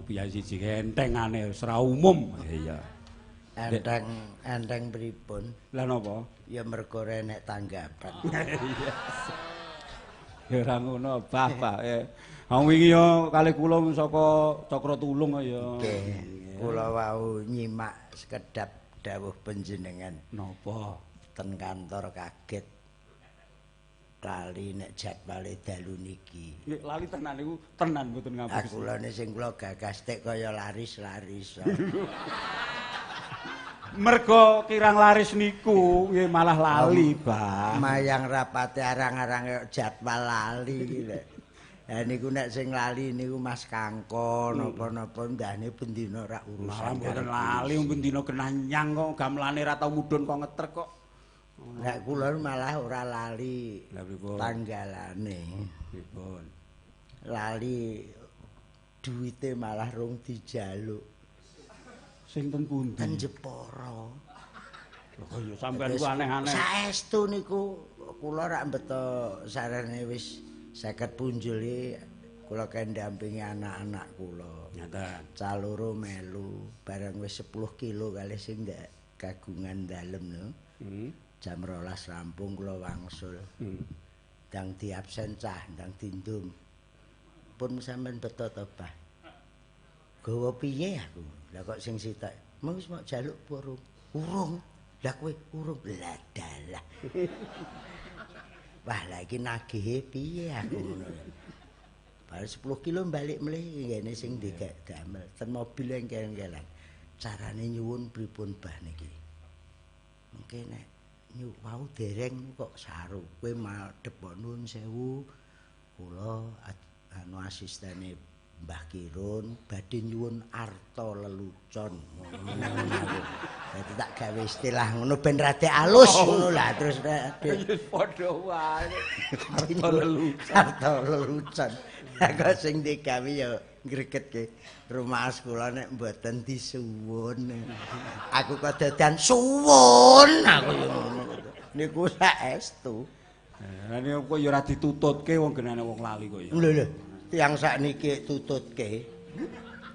Ana piyayi siji entengane wis ora umum. Iya. Enteng enteng pripun? Lah napa? Ya mergo enek tanggapan. Iya. Ya ora ngono, Bah, Bah. Wong wingi ya kalih kula saka Cakra Tulung ya. Nggih. Kula wau nyimak sekedap dawuh panjenengan. Napa? Ten kantor kaget. Lali nek jadwale dalu niki. Nggih, lali tenan niku, tenan mboten ngapusi. Ah kula sing kula gagas tek kaya laris-laris. Mergo kirang laris niku nggih malah lali, Bah. Mayang rapate arang-arang jadwal lali iki lho. Lah niku nek sing lali niku Mas Kangko napa-napa ndahne bendina rak urusan. Malah mboten lali bendina kenanyang kok gamelane ra tau mudhun kok ngetrek kok. Nek kula malah ora lali tanggalane. Pripun? Lali duwite malah rung dijaluk. Sing ten pundi? Ten Jepara. Lho kok ya sampean ku aneh-aneh. Saestu niku kula rak mbeto sarene wis 50 punjule kula kendampingi anak-anak kula. Ngaten. Caloro melu bareng wis 10 kilo kalih sing kagungan dalem lho. Jam 12 rampung kula wangsul. Ndang diabsen cah, ndang dindum. Pun sampean beto to, Bah. Gawa piye aku? Lah kok sing sitok, "Mung wis mok jaluk urung." Urung. Lah kowe urung. Lah dalah. Wah, lah iki nagihe piye aku ngono. Bar 10 kilo balik mlih ngene sing digak damel ten mobil engkel-engkelan. Carane nyuwun pripun Bah niki? Mengke nek wau dereng kok saru kowe madhep nuwun sewu kula anu asistene Mbah Kirun badhe nyuwun arta lelucon ngono. Dadi tak gawe istilah ngono ben rada alus ngono lah terus padha wae arta lelucon. Arta lelucon. Kok sing digawe ya ngregetke rumaos kula nek mboten disuwun. Aku kok dadan suwun aku ya ngono. Niku saestu. Lah niku kok ya ora ditututke wong genane wong lali kok ya. Lho lho, tiyang sakniki tututke.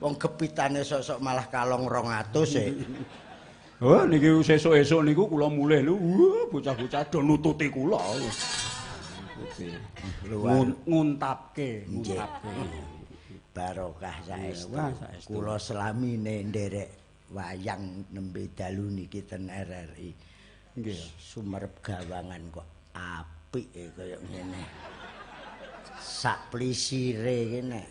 Wong gepitane sok-sok malah kalong 200 e. Oh niki sesuk-esuk niku kula mulih lho, bocah-bocah do nututi kula. Nguntapke, nguntapke. Barokah saestu. Kula selamine nderek wayang nembe dalu niki ten RRI. Nggih. Sumerep gawangan kok apik kaya ngene. Sak plisire iki nek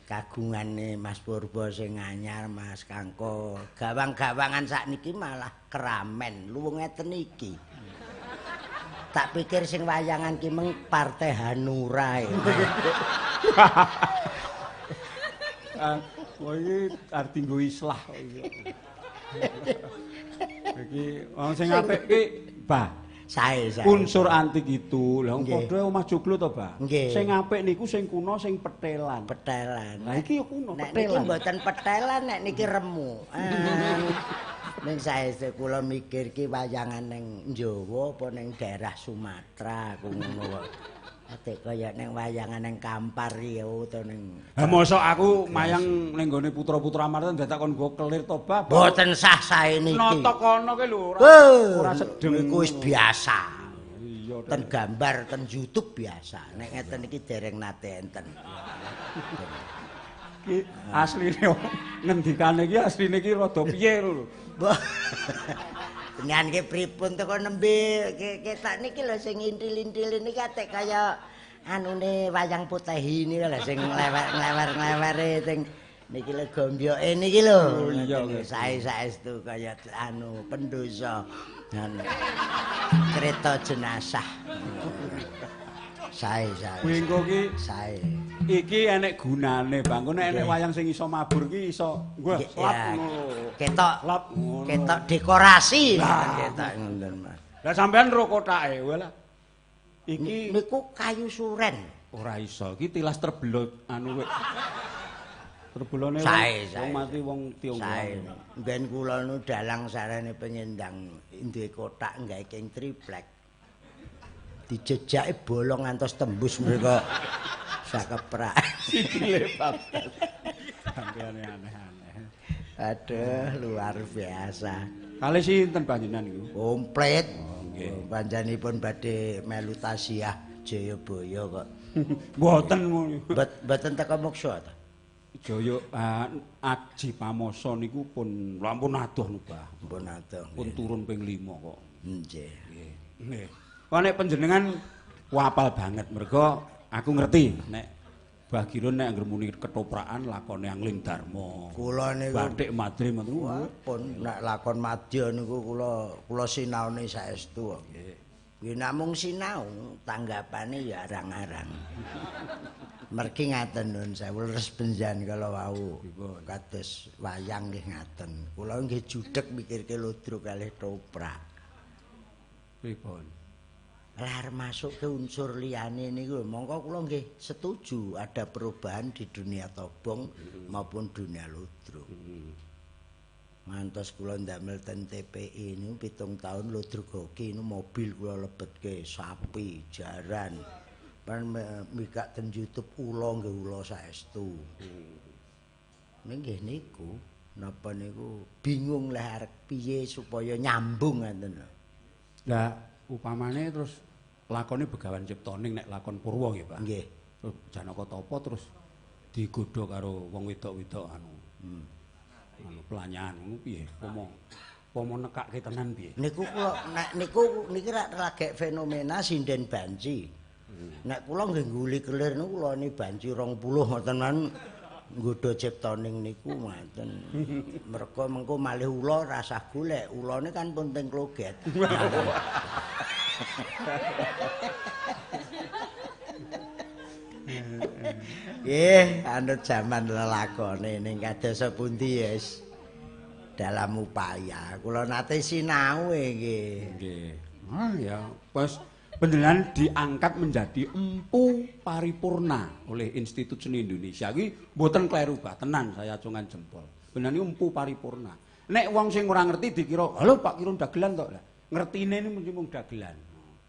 kagungane Mas Purba sing anyar, Mas Kangko. Gawang-gawangan sakniki malah keramen luwung ngeten iki. Tak pikir sing wayangan ki meng Partai Hanura. Wah iki arep nggo islah kok iki. Iki wong sing apik ki, Bah. Sae, sae. Unsur antik itu. Lah wong padha omah joglo to, Bah. Sing apik niku sing kuno sing petelan. Petelan. Lah iki ya kuno nek petelan. Niki mboten petelan, nek niki remukan. Ning saestu kula mikir ki wayangan ning Jawa apa ning daerah Sumatera ku ngono kok. Atik kaya ning wayangan ning Kampar ya utawa ning. Ha mosok aku mayang ning gone putra-putra Amarta dadak kon nggo kelir to, Bah. Mboten sah sae niki. Nata kono ki lho ora sedeng. Niku wis biasa. Iya. Ten gambar ten YouTube biasa. Nek ngeten iki dereng nate enten. Iki asline ngendikane iki asline iki rada piye lho. Nyan ki pripun to kok nembe ketak niki lho sing intil-intil niki atik kaya anune wayang potehi niki lho sing nglewer-nglewer-nglewere sing niki lho gombyoke niki lho. Oh iya sae-saestu kaya anu pendosa anu kereta jenazah. Sae-sae. Kuwi engko ki sae. Iki enek gunane, Bang. Engko nek enek wayang sing iso mabur ki iso wah slap ngono. Ketok slap ngono. Ketok dekorasi ketok ngoten, Mas. Lah sampean ro kotake, walah. Iki niku kayu suren. Ora iso, iki tilas terbelut anu wek. Terbelone wong mati wong Tionghoa. Nggen kula nu dalang sarane pengen ndang duwe kotak gawe king triplek. Dijejake bolong ngantos tembus mriko. Sakeprak. Sikile bablas. Sampeyan aneh-aneh. Aduh, luar biasa. Kalih sinten panjenengan niku? Komplit. Oh, nggih. Panjenenganipun badhe melu tasiyah Jayabaya kok. Mboten. Mboten teka moksa ta? Jaya Aji Pamoso niku pun lampun adoh niku, Bah. Pun adoh. Pun turun ping 5 kok. Nggih. Nggih. Nggih. Kok nek panjenengan apal banget mergo aku ngerti nek Mbah Kirun nek anggere muni ketoprakan lakone Angling Darma. Kula niku bathik madri ngoten niku. Pun nek lakon madya niku kula sinaone saestu kok. Nggih. Nggih namung sinau, tanggapane ya arang-arang. Mergi ngaten nun sewu leres benjan kala wau. Kados wayang nggih ngaten. Kula nggih judeg mikirke ludruk kalih toprak. Pripun? Lar masuk ke unsur liyane niku mongko kula nggih setuju ada perubahan di dunia tobong maupun dunia ludruk. Ngantos kula ndamel ten TPI niku 7 tahun ludruk hoki niku mobil kula lebetke sapi, jaran. Pan mikak ten YouTube ula nggih ula saestu. Ning nggih niku napa niku bingung leh arep piye supaya nyambung ngoten lho. Lah upamane terus lakone Begawan Ciptoning nek lakon Purwa nggih, Pak. Nggih. Terus Janaka Tapa terus digodha karo wong wedok-wedok anu. Anu pelanyan ngono piye? Pomo nekake tenan piye? Niku kula nek niku niki rak lagek fenomena sinden banci. Nek kula nggih ngguli kelir niku kula ni banci 20 ngoten man nggodha Ciptoning niku ngoten. Mergo mengko malih ula rasah golek, ulane kan pun teng kloget. Nggih, anut jaman lelakone ning kados pundi yes. Dalam upaya kula nate sinau nggih. Nggih. Ah ya, pas panjenengan diangkat menjadi empu paripurna oleh Institut Seni Indonesia iki mboten kleru bah, tenan saya acungan jempol. Panjenengan iki empu paripurna. Nek wong sing ora ngerti dikira, "Halo Pak Kirun dagelan to." Lah, ngertine ini mesti mung dagelan.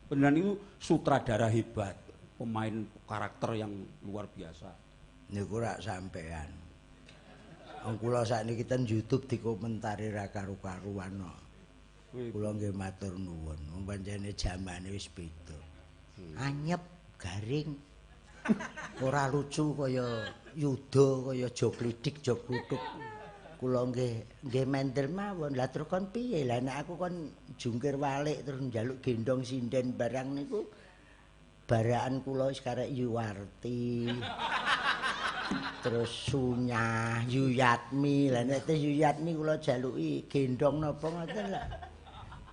Panjenengan niku sutradara hebat, pemain karakter yang luar biasa. Niku rak sampean. Wong kula sakniki ten YouTube dikomentari ra karu-karuan kok. Kula nggih matur nuwun. Wong pancene jamane wis beda. Anyep, garing. Ora lucu kaya Yuda, kaya Joklidik, Jokluthuk. Kula nggih mendel mawon. Lah terus kon piye? Lah nek aku kon jungkir walik terus njaluk gendong sinden barang niku baraan kula wis karek Yuwarti. Terus Sunyah, Yuyatmi. Lah nek Yuyatmi kula jaluki gendong napa ngoten lah.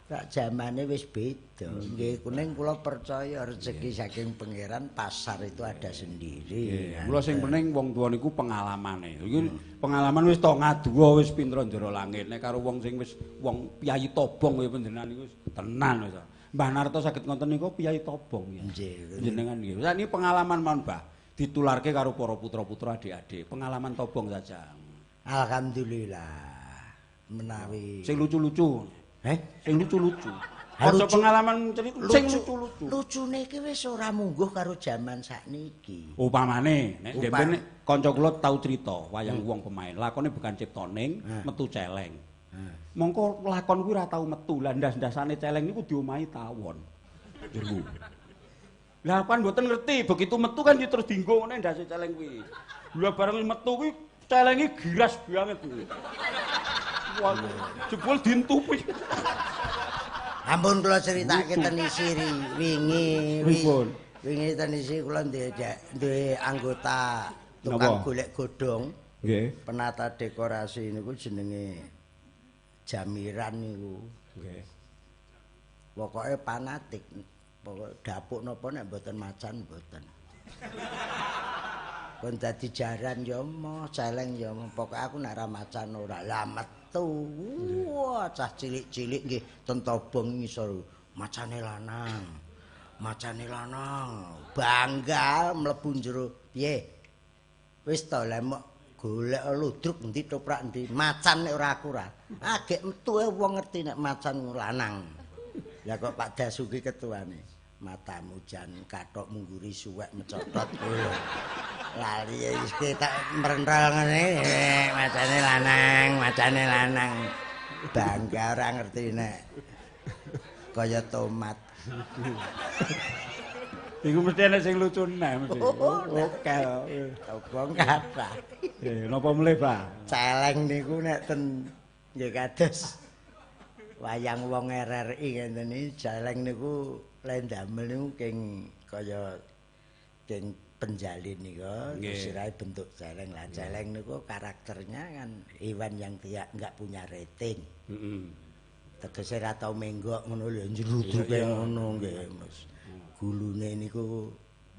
Rak jamane wis beda. Nggih kuning kula percaya rezeki saking pangeran pasar itu ada sendiri. Kula sing penting wong tuwa niku pengalamane. Iki pengalaman wis to ngaduwa wis pinter njero langit. Nek karo wong sing wis wong piyayi tobong kaya panjenengan niku wis tenan wis. Mbah Narto saged ngoten niku piyayi tobong ya. Nggih. Jenengan nggih. Sakniki pengalaman mawon, Mbah. Ditularke karo para putra-putra adik-adik. Pengalaman tobong saja. Alhamdulillah. Menawi sing lucu-lucu. Eh, sing lucu-lucu. Aja pengalaman cerita sing lucu-lucu. Lucune iki wis ora mungguh karo jaman sakniki. Upamane nek dhewe kanca kula tau cerita wayang wong pemain, lakone bukan Ciptoning, metu celeng. Mongko lakon kuwi ora tau metu, lah ndas-ndasane celeng niku diomahi tawon. Jero. Lah kan mboten ngerti, begitu metu kan terus dienggo ngene ndase celeng kuwi. Lah bareng metu kuwi celenge giras banget kuwi. Wah, jebul dintupi. Ampun kula critake ten isiri wingi. Pripun? Wingi ten isi kula duwe anggota tukang golek godhong. Nggih. Penata dekorasi niku jenenge Jamiran niku. Nggih. Pokoke fanatik. Pokoke dapuk napa nek mboten macan mboten. Kon dadi jaran ya moh, celeng ya moh. Pokoke aku nek ora macan ora. Lah metu. Wah, cah cilik-cilik nggih ten tobong ngisor macane lanang. Macane lanang. Bangga mlebu jero. Piye? Wis to lah mok golek ludruk endi toprak endi macan nek ora aku ora. Agek metu ae wong ngerti nek macan lanang. Lah kok Pak Dasuki ketuane. Matamu jan kathok mungguri suwek mecotot lho. Lali wis ketok mrenthol ngene, macane lanang, macane lanang. Bangga ora ngerti nek kaya tomat. Iku mesti enek sing lucu neh mesti. Oke. Tobong kathah. Napa mulih, Pak? Celeng niku nek ten nggih kados wayang wong RRI ngenten iki, celeng niku le ndamel niku king kaya king penjalin niku sirahe bentuk celeng. Lah celeng niku karakternya kan hewan yang tidak enggak punya rating. Heeh. Tegese ra tau menggok ngono lho, njrudruke ngono nggih, Mas. Gulune niku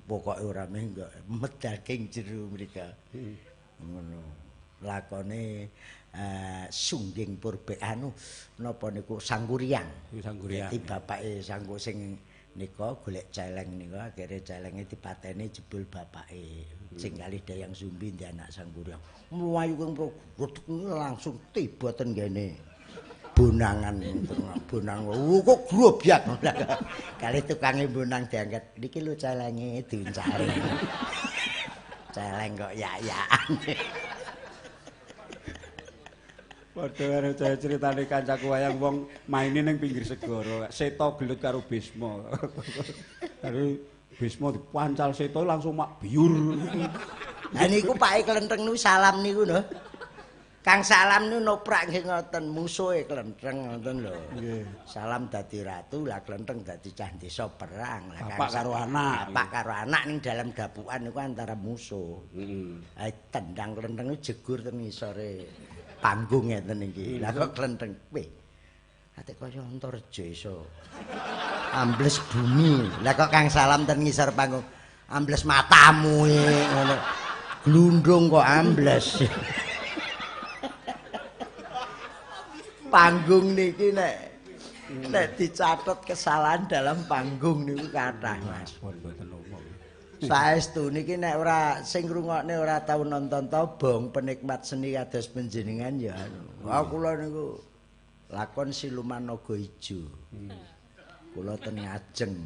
pokoke ora menggok, medal king jero mrika. Ngono. Lakone Sungging Purbe anu napa niku Sangkuriang. Sangkuriang. Dadi bapake Sangku sing nika golek celeng nika akhire celenge dipateni jebul bapake sing kalih Dayang Sumbi ndek anak Sangkuriang. Mlayu keng langsung tiba ten ngene. Bonangan bonang kok grobyak. Kalih tukange bonang diangkat niki lho celenge diuncali. Celeng kok yak-yakan. Padha karo ceritane kancaku wayang wong maine ning pinggir segara, Seta gelut karo Bisma. Karo Bisma dipancal Seta langsung mak biur. Lah niku pake klentheng niku salam niku lho. Kang Salam niku noprak nggih ngoten, musuhe klentheng ngoten lho. Nggih. Salam dadi ratu, lah klentheng dadi cah desa perang. Lah bapak karo anak. Bapak karo anak ning dalam dapukan niku antara musuh. Heeh. Tendang klentheng niku jegur ten ngisore panggung ngeten iki. Lah kok klentheng kowe. Ate kaya Antareja iso ambles bumi. Lah kok Kang Salam ten ngisor panggung ambles matamu ngono. Glundung kok ambles. Panggung niki nek dicatet kesalahan dalam panggung niku kathah, Mas. Mboten umum. Saestu niki nek ora sing ngrungokne ora tau nonton tobong penikmat seni kados panjenengan ya anu. Wah kula niku lakon Siluman Naga Ijo. Kula ten ngajeng.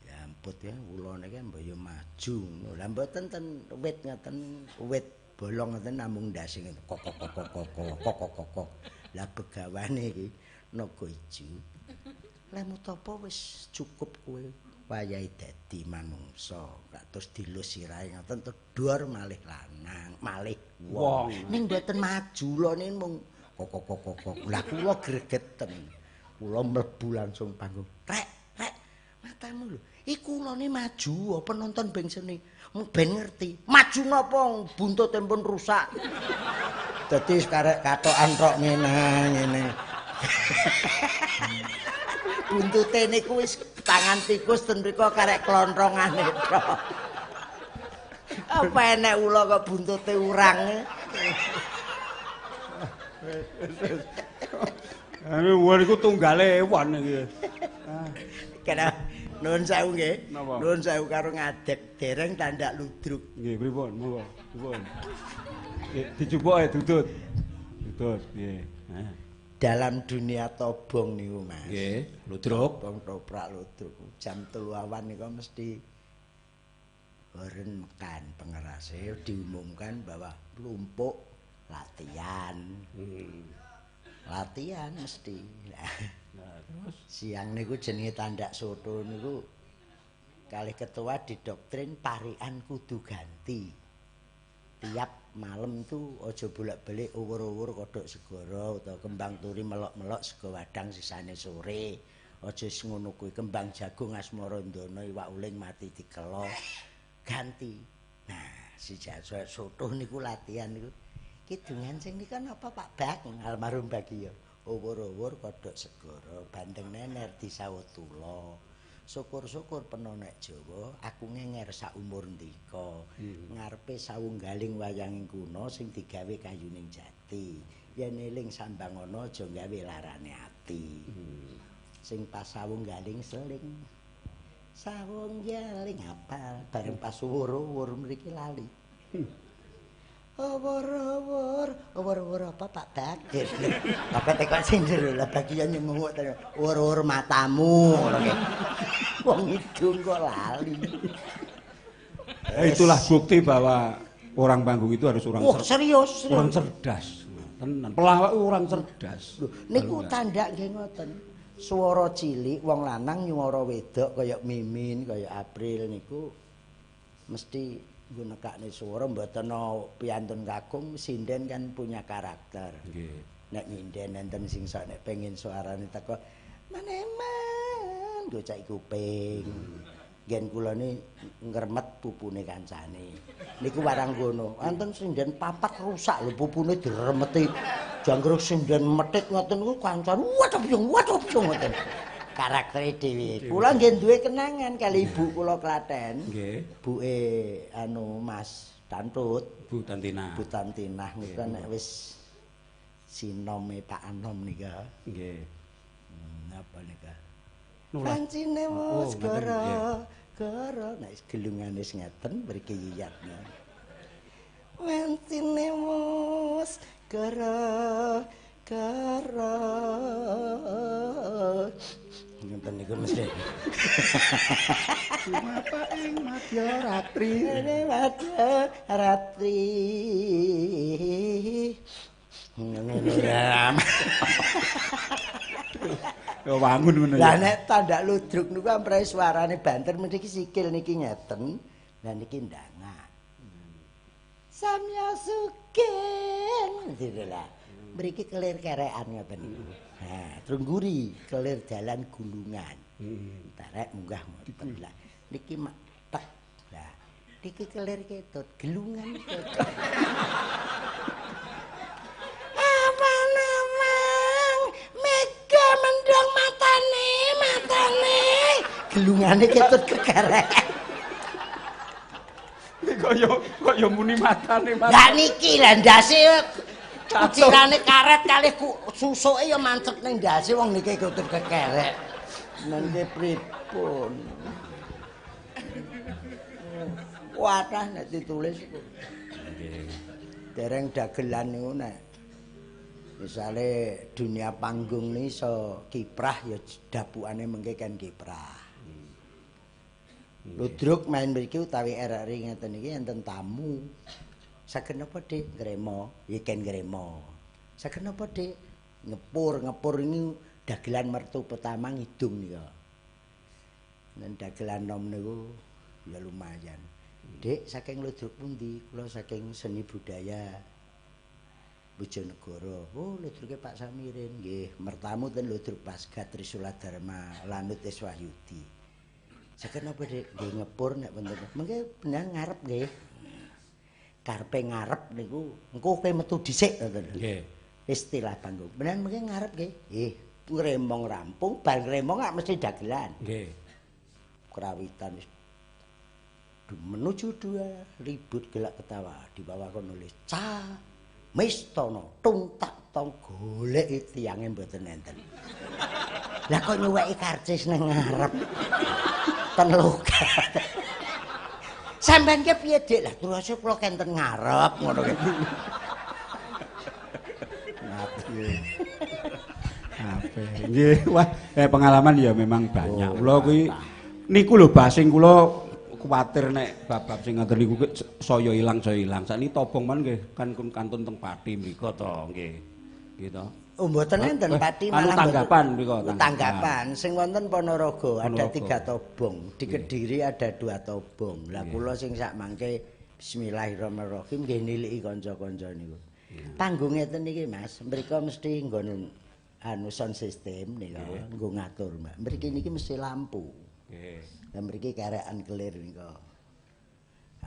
Ya ampun ya kula niki mbok ya maju. Lah mboten ten wit ngeten, wit bolong ngeten namung ndase ngeten kok kok kok kok kok kok kok. Lah begawane iki Naga Ijo. Lah mutapa wis cukup kowe wayahe dadi manungsa, terus dilus sirahe ngoten terus dor malih lanang, malih wong. Ning mboten maju lho ning mung kok kok kok kok. Lah kula gregeten. Kula mlebu langsung panggung. Rek, rek, matamu lho. Iku ulane maju, penonton ben seni ben ngerti. Maju napa buntute pun rusak. Dadi karek katokan tok ngene ngene. Buntute niku wis tangan tikus ten mriku karek klontrongane tok. Apa enek ula kok buntute urang. Anu niku tunggale ewon iki. Kena nuwun sewu nggih. Nuwun sewu karo ngadeg dereng tandak ludruk. Nggih, pripun? Monggo, pripun? Nggih, dijupuke dudut. Dudut, nggih. Dalam dunia tobong niku, Mas. Nggih, ludruk, tobong toprak ludruk. Jam 3 awan niku mesti horen mekan pengerase diumumkan bahwa lumpuk latihan. Latihan mesti. Nah, terus siang niku jenenge tandak soto niku kalih ketua didoktrin parikan kudu ganti. Tiap malam tuh aja bolak-balik uwur-uwur kodhok segara utawa kembang turi melok-melok sego wadang sisane sore. Aja ngono kuwi kembang jagung asmara ndana iwak uling mati dikelo. Ganti. Nah, si jasa soto niku latihan niku. Kidungan sing nika napa Pak Bak? Almarhum Bagio. Uwur-uwur kodhok segara, bandeng nener disawut tula. Syukur-syukur penonek Jawa, aku ngenger sak umur ndika. Ngarepe sawunggaling wayang kuna sing digawe kayuning jati. Yen eling sambangana aja gawe larane ati. Sing pas sawunggaling seling. Sawunggaling apal bareng pas uwur-uwur mriki lali. Uwur-uwur, uwur-uwur apa Pak Bagir? Bapak tekok sing jero lah bagian nyenguk uwur-uwur matamu ngono kae. Wong idung kok lali. Itulah bukti bahwa orang panggung itu harus orang serius, serius. Orang cerdas. Tenan. Pelawak orang cerdas. Lho, niku tanda nggih ngoten. Swara cilik wong lanang nyuwara wedok kaya Mimin, kaya April niku mesti nggo nekakne swara mboten piantun kakung, sinden kan punya karakter. Nggih. Nek nyinden enten sing sok nek pengin suarane teko maneman gocek kuping. Ngen kula ni ngremet pupune kancane. Niku waranggono. Enten sinden papat rusak lho pupune diremeti. Janggruk sinden metit ngoten niku kancane waduh piye waduh piye ngoten. Karaktere dhewe. Kula nggih duwe kenangan kali ibu kula Klaten. Nggih. Buke anu Mas Tantut, Bu Tantinah. Bu Tantinah niku nek wis sinome Pak Anom nika. Nggih. Napa nika? Pancine wis gara gara nek gelungane wis ngeten mriki yiyatna. Pancine wis gara gara ngeten niku mesti. Sumapa ing madya ratri. Madya ratri. Ngono ya. Wangun ngono ya. Lah nek tandak ludruk niku ampre suarane banter mriki sikil niki ngeten. Lah niki ndangak. Samya sugeng gitu lah. Mriki kelir kerekan ngoten niku. Ha, terus ngguri kelir jalan gulungan. Terek munggah ngoten lah. Niki mak tek. Lah niki kelir ketut gelungan ketut. Gelungane ketut kekerek. Kaya kaya muni matane matane. Lah niki lah ndase kucirane karet kalih susuke ya mancep ning ndase wong niki ketut kekerek. Nangke pripun? Wadah nek ditulis. Nggih. Dereng dagelan niku nek misale dunia panggung ni iso kiprah ya dapukane mengke kan kiprah. Ludruk main mriki utawi RRI ngeten iki enten tamu. Saged napa Dik? Ngremo, ya ken ngremo. Saged napa Dik? Ngepur, ngepur ini dagelan mertu pertama ngidung nika. Nen dagelan nom niku ya lumayan. Dik saking ludruk pundi? Kula saking seni budaya Bojonegoro. Oh, ludruke Pak Samirin nggih. Mertamu ten ludruk Pasga Trisula Dharma Lanut Iswahyudi. Saged napa Dik? Nggih ngepur nek wonten. Mengke benang ngarep nggih. Karepe ngarep niku engko kowe metu dhisik ngoten. Nggih. Istilah panggung. Benang mengke ngarep nggih. Nggih. Ngremong rampung, bar ngremong gak mesti dagelan. Nggih. Krawitan wis menuju dua ribut gelak ketawa di bawah kono nulis ca Mistono tung tak tong goleki tiyange mboten enten. Lah kok nyuweki karcis nang ngarep. Ten logat. Sampeyan ki piye Dik? Lah terus kula kenten ngarep ngono ki. Ape. Nggih, wah, pengalaman ya memang banyak. Kula kuwi niku lho basing kula kuwatir nek bab-bab sing ngoten niku saya ilang saya ilang. Sakniki tobong man nggih kan kantun teng Pati mriku to nggih. Nggih to. Oh mboten enten Pati malah tanggapan mriku. Tanggapan sing wonten Ponorogo ada 3 tobong, di Kediri ada 2 tobong. Lah kula sing sak mangke bismillahirrahmanirrahim nggih niliki kanca-kanca niku. Panggung ngeten iki Mas, mriku mesti nggon anu sound system nika nggo ngatur, Mbak. Mriki niki mesti lampu. Nggih. Lah mriki kerekan kelir nika.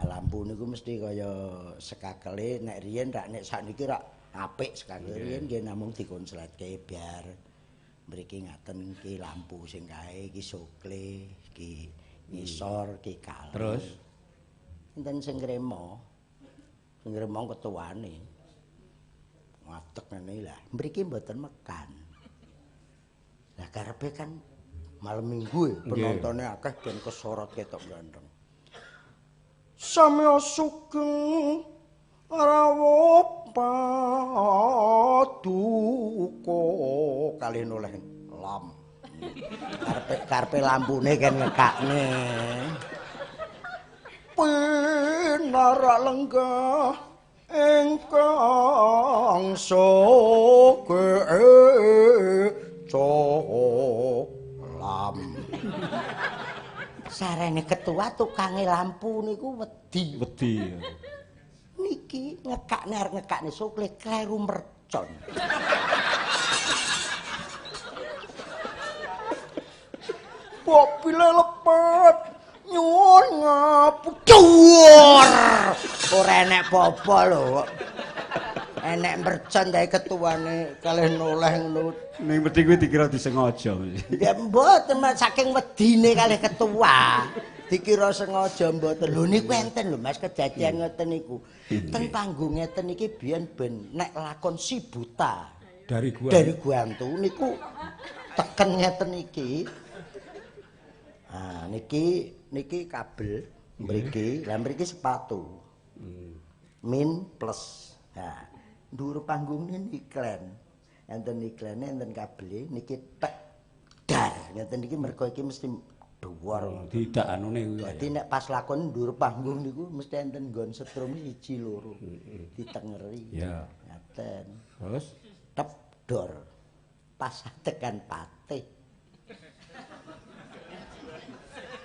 Lampu niku mesti kaya sekakele nek riyen rak nek sakniki rak apik sekakele riyen nggih namung dikonsletke biar mriki ngaten iki lampu sing kae iki sokle iki ngisor iki kalem. Terus enten sing ngremo. Sing ngremo ketuane. Ngadeg ngene lah. Mriki mboten mekan. Lah karepe kan malam Minggu ya, penontonnya akeh ben kesorot ketok ganteng. Samya sugeng rawuh paduka kalih noleh lam. Karepe karepe lampune kan ngekakne. Pinarak lenggah ingkang soge colam. Sarene ketua tukange lampu niku wedi. Wedi. Niki ngekakne arep ngekakne sokle kleru mercon. Bobile lepet nyuwun ngapucur. Ora enek apa-apa lho. Enek mercon dae ketuane kalih noleh ngono. Ning mesti kuwi dikira disengaja. Ya mboten saking wedine kalih ketua. Dikira sengaja mboten. Lho niku enten lho Mas kejadian ngoten niku. Ten panggung ngeten iki biyen ben nek lakon si buta dari gua. Dari Guantu niku teken ngeten iki. Nah niki niki kabel mriki, lah mriki sepatu. Min plus. Nah, dhuwur panggung niki iklan. Enten iklane enten kabele niki tek dar. Ngeten niki mergo iki mesti dhuwur. Tidak anune kuwi. Dadi nek pas lakon dhuwur panggung niku mesti enten nggon setrum 1 2 ditengeri. Ya. Ngaten. Terus tep dor. Pas tekan patih.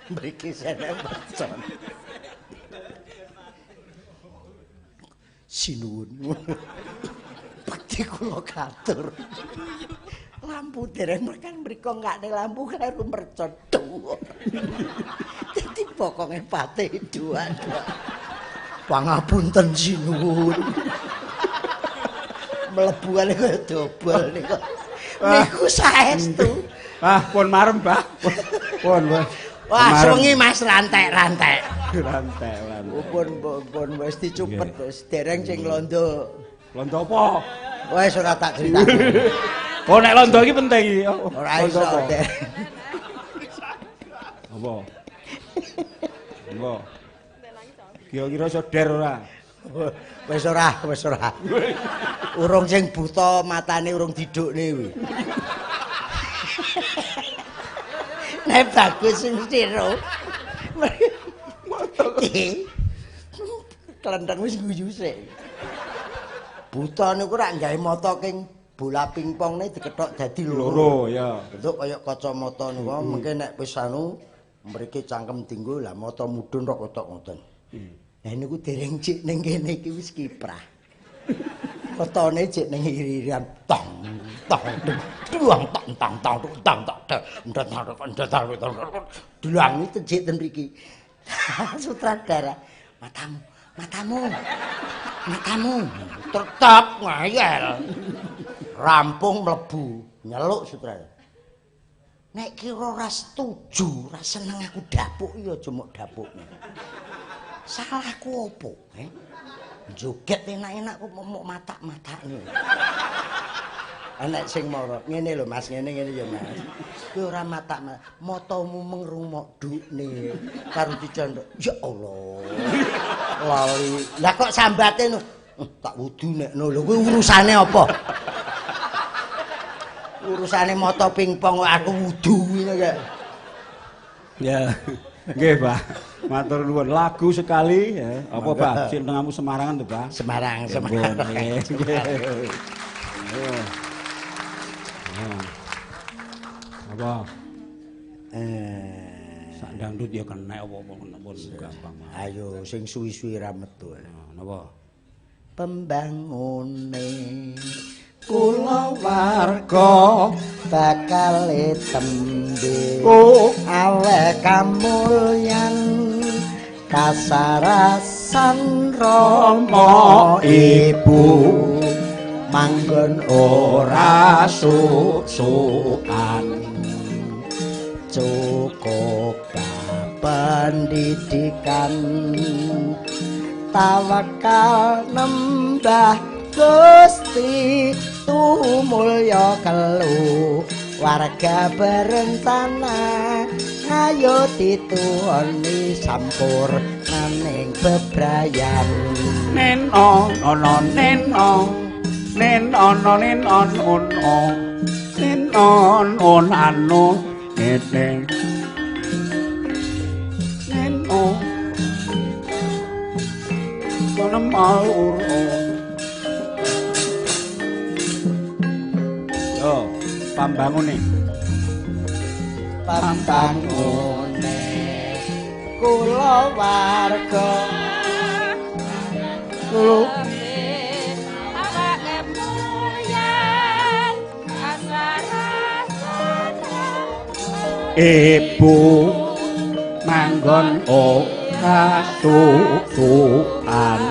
Mriki sene mercon. Sinuwun. Bekti kula katur. Lampu dereng mekan mriko ngakne lampu kleru mercon dhuwur. Dadi pokoke patih dua-dua. Pangapunten sinuwun. Mlebu kali kaya dobol niku. Niku saestu. Ah, pun marem, Mbah. Pun, Mbah. Wah, sewengi Mas rantek-rantek. Rantek, rantek. Pun wis dicupet wis dereng sing londo. Londo apa? Wis ora tak critani. Oh, nek londo iki penting iki. Ora iso. Apa? Apa? Kira-kira iso der ora? Wis ora, wis ora. Urung sing buta matane urung didukne kuwi. Nek bagus mesti ro. Klendeng wis guyu sik. Buta niku rak gawe mata king bola pingpongne dikethok dadi loro. Loro ya. Bentuk kaya kacamata niku mengke nek wis anu mriki cangkem dinggo lah mata mudhun rok ketok ngoten. Lah niku dereng cik ning kene iki wis kiprah. Matane cik ning iri-irian tong tong duang tong tong tong tong tong tong tong dulang itu cik ten mriki. Sutradara, matamu, matamu, matamu tetap ngeyel. Rampung mlebu, nyeluk sutradara. Nek kira ora setuju, ora seneng aku dapuk ya aja mok dapukne. Salahku opo, he? Joget enak-enak kok mok matak-matakne. Enek sing moro, ngene lho Mas, ngene-ngene ya Mas. Kowe ora matak, matamu mengrungok dukne karo dicandhak. Ya Allah. Lali. Lah kok sambate no? Tak wudu nekno lho kuwi urusane apa? Urusane mata pingpong kok aku wudu ngene kok. Ya. Nggih, Pak. Matur nuwun. Lagu sekali ya. Apa, Pak? Sintengamu Semarangan to, Pak? Semarang, Semarang. Nggih. Apa? Sak dangdut ya kena apa-apa pun gampang. Ayo sing suwi-suwi ra metu. Napa? Pembangune kula warga bakal tembe aweh kamulyan kasarasan rama ibu manggon ora suk-sukan cukup pendidikan tawakal nembah Gusti tumulya kelu warga berencana ayo dituhoni sampurnaning bebrayan neno nono neno neno neno neno neno nano nene neno. Maura. Yo, pambangune. Pambangune kula warga kula ibu manggon ora susukan.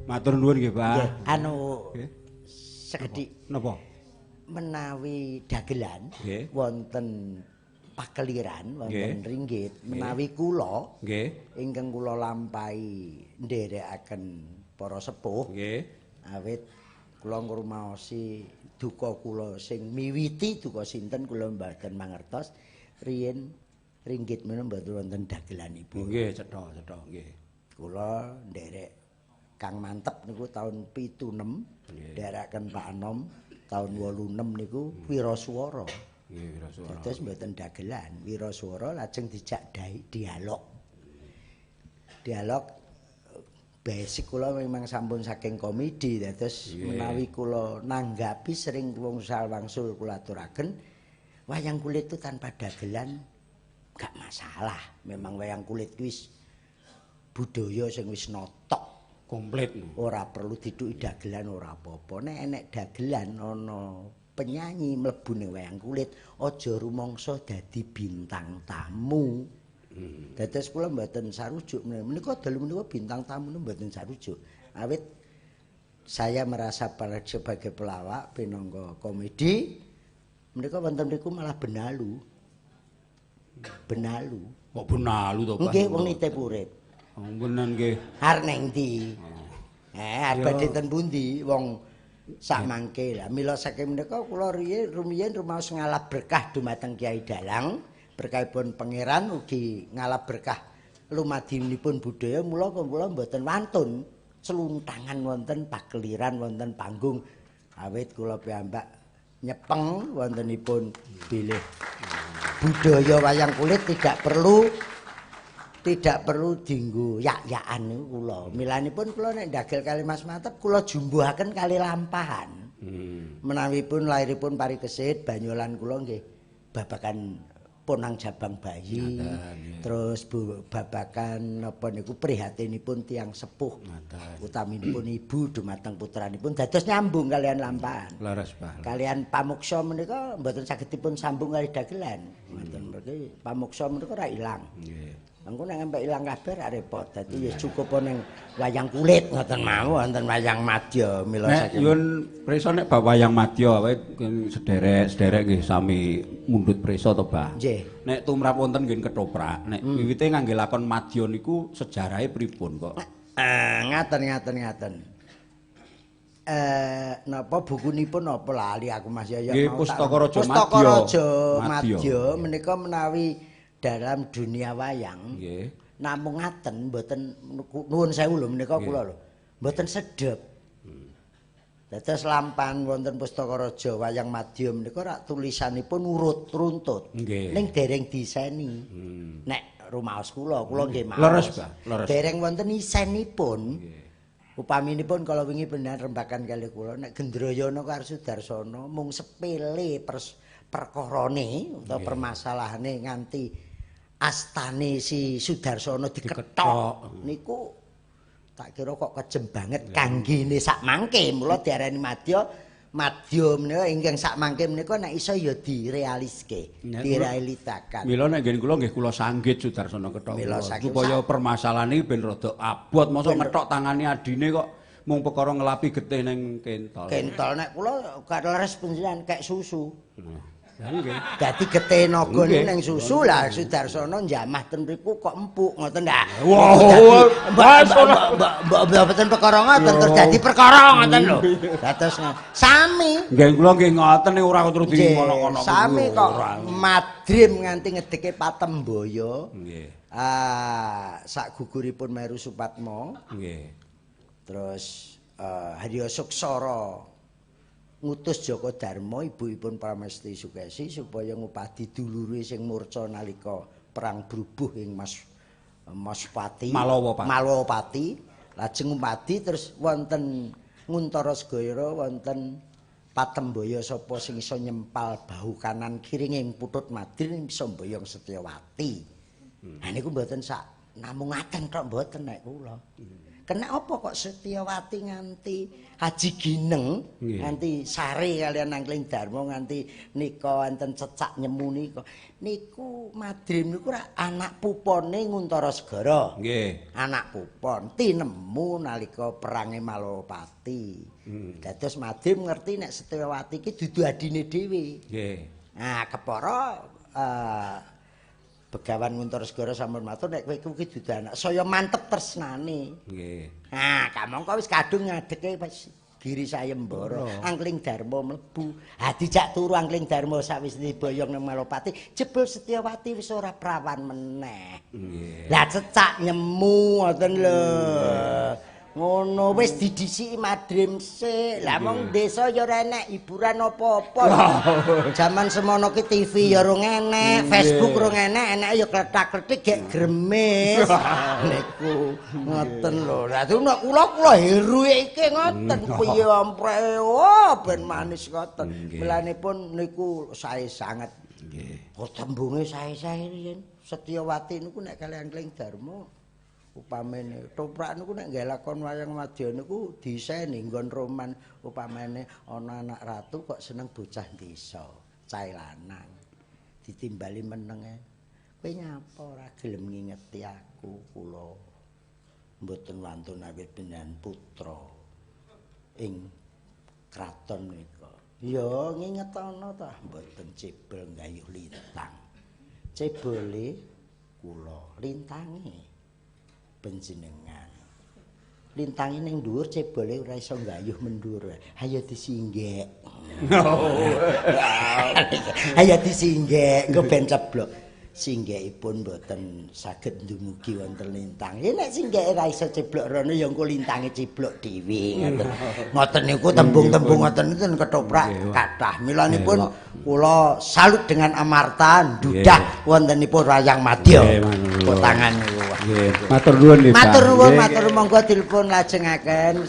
Matur nuwun nggih, Pak. Nggih, anu sekedhik napa? Menawi dagelan wonten pakeliran, wonten ringgit, menawi kula nggih ingkang kula lampahi nderekaken para sepuh nggih. Awit kula ngrumaosi duka kula sing miwiti duka sinten kula mboten mangertos riyin ringgit menawi mboten wonten dagelanipun. Nggih, cetha, cetha nggih. Kula nderek Kang Mantep niku tahun 76, nderekaken Pak Anom tahun 86 niku wiraswara. Nggih, wiraswara. Dados mboten dagelan, wiraswara lajeng dijak dialog. Dialog basic kula memang sampun saking komedi, dados menawi kula nanggapi sering wong wangsul kula aturaken, wayang kulit itu tanpa dagelan gak masalah. Memang wayang kulit wis budaya sing wis notok komplit, ora perlu dituki dagelan ora apa-apa. Nek enek dagelan ana penyanyi mlebu ning wayang kulit, aja rumangsa dadi bintang tamu. Dados kula mboten sarujuk menika dalu menika bintang tamu mboten sarujuk. Awit saya merasa sebagai pelawak pinangka komedi menika wonten mriku malah benalu. Benalu. Kok benalu to, Pak? Nggih, wong nitip urip. Ampunan nggih. Arep neng ndi? Arep badhe ten pundi wong sak mangke. Lah mila saking menika kula rumiyin rumaos ngalap berkah dumateng Kiai Dalang, berkahipun pangeran ugi ngalap berkah lumadinipun budaya, mula kula mboten wantun sluntangan wonten pakeliran wonten panggung. Awit kula piyambak nyepeng wontenipun bilih budaya wayang kulit tidak perlu dinggo yak-yakan niku kula. Milanipun kula nek ndagel kali Mas Mantep kula jumbuhaken kali lampahan. Menawipun lairipun Parikesit banyolan kula nggih babakan Ponang Jabang Bayi, terus babakan napa niku prihatinipun tiyang sepuh, utaminipun ibu dumateng putranipun dados nyambung kalian lampahan. Leres, Pak. Kalian pamuksa menika mboten saged dipun sambung kali dagelan. Ngoten mergi pamuksa menika ora ilang. Nggih. Engko nek sampe ilang kabeh ra repot. Dadi ya cukup ning wayang kulit ngoten mawon, wonten wayang madya mila saking. Nek nyuwun prisa nek bab wayang madya wae sederek-sederek nggih sami mundhut prisa to, Bah. Nggih. Nek tumrap wonten nggih ketoprak, nek wiwite ngangge lakon madya niku sejarahe pripun kok? Ngaten. Napa bukunipun napa lali aku Mas Yoyo. Nggih, Pustaka Raja Madya. Pustaka Raja Madya menika menawi dalam dunia wayang nggih namung ngaten mboten nuwun sewu lho menika kula lho mboten sedhep. Dados lampahan wonten Pustaka Raja Wayang Madya menika rak tulisanipun urut runtut ning dereng diseni. Nek rumaos kula nggih maos. Leres, Pak, leres. Dereng wonten isenipun. Upaminipun kala wingi benar rembakan kali kula nek Gendrayana karo Sudarsana mung sepele perkarane utawa permasalahane nganti astane si Sudarsana dikethok niku tak kira kok kejem banget kanggene sak mangke. Mula diarani madya. Madya menika ingkang sak mangke menika nek iso ya direaliske, direalitakan. Mila nek nggen kula nggih kula sanggit Sudarsana kethok supaya permasalahane ben rada abot, mosok ngethok tangane adine kok mung perkara ngelapi getih ning kentol. Kentol nek kula gak leres panjenengan kek susu. Nggih. Dadi getih naga niku ning susu lah Sudarsana njamah ten mriku kok empuk ngoten dah. Wah, Mbok mboten perkara ngoten terus dadi perkara ngoten lho. Dados sami. Nggih kula nggih ngoten ning ora terus di ngono-ngono. Sami kok Madrim nganti ngedeke Patembaya. Nggih. Ah, sak guguripun Meru Supatmo. Nggih. Terus Haryo Suksara ngutus Joko Darmo ibuipun Pramesti Sukesi supaya ngupadi dulure sing murca nalika perang brubuh ing Mas Maspati Malawapati. Malawapati lajeng ngupadi terus wonten Nguntara Segara wonten Patembaya sapa sing iso nyempal bahu kanan kiri ing putut Madrim bisa mboyong Setyawati. Nah niku mboten sak namung ngaten tok mboten nek kula. Kena apa kok Setyawati nganti Haji Gineng, nganti sare kalian Angling Darma nganti nika enten cecak nyemu nika. Niku Madrim niku rak anak pupone Nguntara Segara. Nggih. Anak pupon tinemu nalika perange Malawapati. Dados Madrim ngerti nek Setyawati iki dudu adine dhewe. Nggih. Nah, kepara Begawan Nguntara Segara sampun matur nek kowe kuwi dudu anak saya mantep tresnane. Nggih. Nah, kamangka wis kadung ngadeke wis Giri Sayembara, Angling Darma mlebu. Ha dijak turu Angling Darma sawise diboyong nang Malopati, jebul Setyawati wis ora prawan meneh. Nggih. Lah cecak nyemu ngoten lho. Ngono wis didhisiki Madrim sik. Lah mong desa ya ora enek hiburan apa-apa. Jaman semono ki TV ya rung enek, Facebook rung enek, eneke ya kletak-kletik gek gremes. Niku ngoten lho. Lah nek kula heru iki ngoten piye ampreke oh ben manis ngoten. Milanipun niku sae sanget. Nggih. Kok tembunge sae-sae riyen. Setyawati niku nek kali Angling Darma upamane toprak niku nek nggae lakon wayang madya niku diseni nggon roman upamane ana anak ratu kok seneng bocah desa, cah lanang. Ditimbali menenge. Kowe nyapa ora gelem ngingeti aku kula mboten wantun awit pindahan putra ing kraton menika. Ya ngingetono ta mboten cebol nggayuh lintang. Cebole kula lintange panjenengan. Lintange ning dhuwur cebole ora iso nggayuh mendhuwur. Ayo disinggek. Ayo disinggek engko ben ceblok. Singgekipun mboten saged ndumugi wonten lintang. Ya nek singgeke ora iso ceblok rono ya engko lintange ceblok dhewe ngoten. Ngoten niku tembung-tembung ngoten niku ketoprak kathah. Milanipun kula salut dengan Amarta ndudah wontenipun wayang madya. Tepuk tangan niku. Nggih, matur nuwun nggih. Matur nuwun, matur monggo dipun lajengaken.